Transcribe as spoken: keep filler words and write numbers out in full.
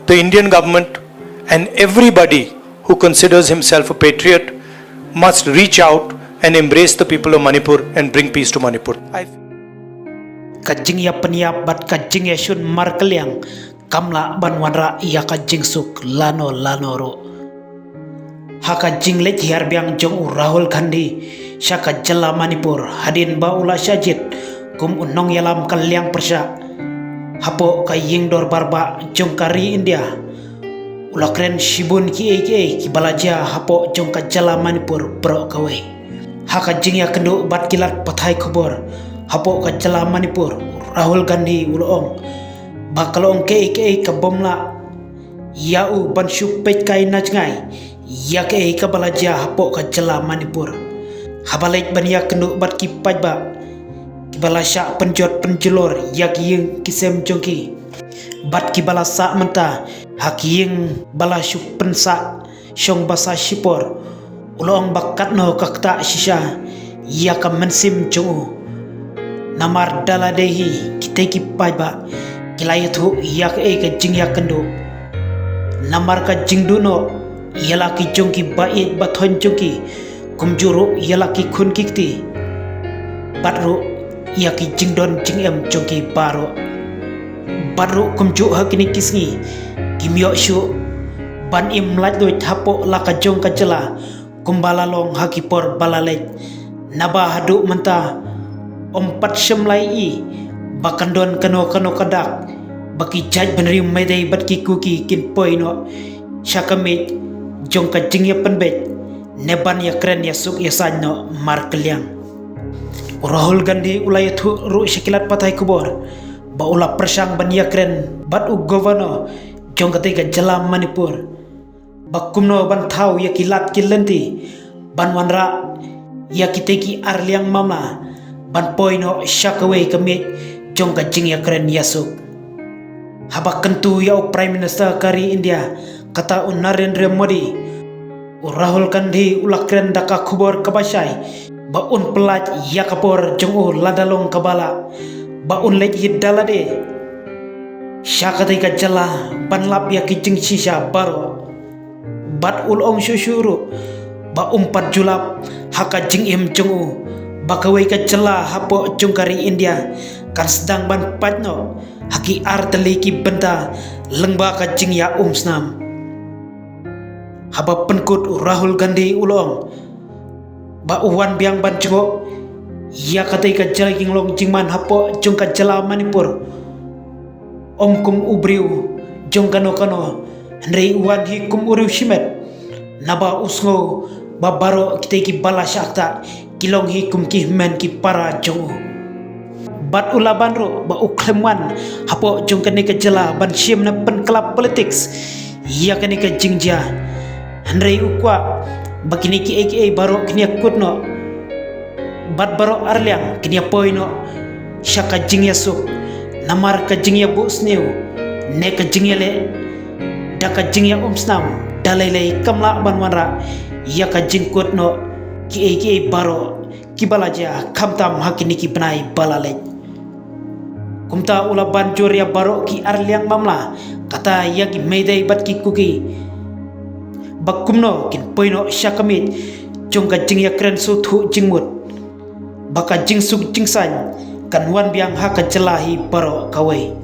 The Indian government and everybody who considers himself a patriot must reach out and embrace the people of Manipur and bring peace to Manipur. I Ka jingïapynïap bad ka jingïashun markylliang kam lah ban wanrah ïa ka jingsuk lano lano ruh. Ha ka jingleit hiar biang jong u Rahul Gandhi sha ka jylla Manipur hadien ba u la shah jied kum u nongïalam ka liang pyrshah hapoh ka ïing dorbar bah jong ka ri India, u la kren shibun kiei kiei kiba la jia hapoh jong ka jylla Manipur baroh kawei. Ha ka jingïakynduh bad ki lad pathai khubor hapoh ka jylla Manipur, u Rahul Gandhi u la ong ba ka la ong kaei kaei ka bym lah ïa u ban shu peit kai na jngai ïa kaei kaba la jia hapoh ka jylla Manipur. Haba leit ban ïakynduh bad ki paidbah kiba la shah pynjot pynjulor ïa ki ïing ki sem jong ki bad kiba la sah mynta ha ki ïing ba la shu pynsah shong basa shipor, u la ong ba katno ka ktah shisha ïa ka mynsiem jong u. Namar da lade hi kitei ki paidbah ki la ïathuh ïa kaei ka jingïakynduh. Namar ka jingduh noh ïa la ki jong ki ba ïeit ba thoiñ jong ki, kumjuh ruh ïa la ki khun ki kti bad ruh ïa ki jingdon jingem jong ki baroh. Bad ruh kumjuh ha kine ki sngi kim ïoh shuh ban im laitluid hapoh la ka jong ka jylla kumba la long ha ki por ba la leit. Naba haduh mynta ym pat shym la ïohi ba kan don kano kano ka dak ba ki jaitbynriew Meitei bad ki Kuki kin poi noh sha ka miej jong ka jingïapynbeit ne ban ïakren ïasuk ïasaiñ noh markylliang. U Rahul Gandhi u la ïathuh ruh sha ki lad pathai khubor ba u la pyrshang ban ïakren bad u Governor jong katei ka jylla Manipur ba kumno ban thaw ïa ki lad ki lynti ban wanrah ïa kitei ki arliang mamla ban poi noh sha kawei ka miej jong ka jingïakren ïasuk. Haba kyntu ïa u Prime Minister ka ri India, kata u Narendra Modi, u Rahul Gandhi u la kren da ka khubor kaba shai ba un pyllait ïa ka por jong u lada long kaba lah ba un leit hi da lade sha katei ka jylla ban lap ïa ki jingshisha baroh. Bad u la ong shuh shuh ruh ba um pat ju lap ha ka jingim jong u ba kawei ka jylla hapoh jong ka ri India kan sdang ban pait noh ha ki ar tylli ki bynta lyngba ka jingïaumsnam. Haba pynkut u Rahul Gandhi u la ong ba u wan biang ban jngoh ïa katei ka jingïalong jingman hapoh jong ka jylla Manipur, ym kum u briew jong kano kano, hynrei u wan hi kum u riew shimet. Naba u sngew ba baroh kitei kiba la shah ktah ki long hi kum ki hynmen ki para jong u. Bad u la ban ruh ba u khlem wan hapoh jong kane ka jylla ban shim ne pynkylla politics ïa kane ka jingjia. Hynrei u kwah ba kine kiei kiei baroh kin ïakut noh bad baroh arliang kin ïapoi noh sha ka jingïasuk. Namar ka jingïabuhsniew ne ka jingïaleh da ka jingïaumsnam da lei lei kam lah ban wanrah ïa ka jingkut noh kiei kiei baroh kiba la jia, khamtam ha kine ki bnai ba la leit. Kumta u la ban jur ïa baroh ki arliang mamla, kata ïa ki Meitei bad ki Kuki, ba kumno kin poi noh sha ka miej jong ka jingïakren sngewthuh jingmut ba ka jingsuk jingsaiñ kan wan biang ha ka jylla hi baroh kawei.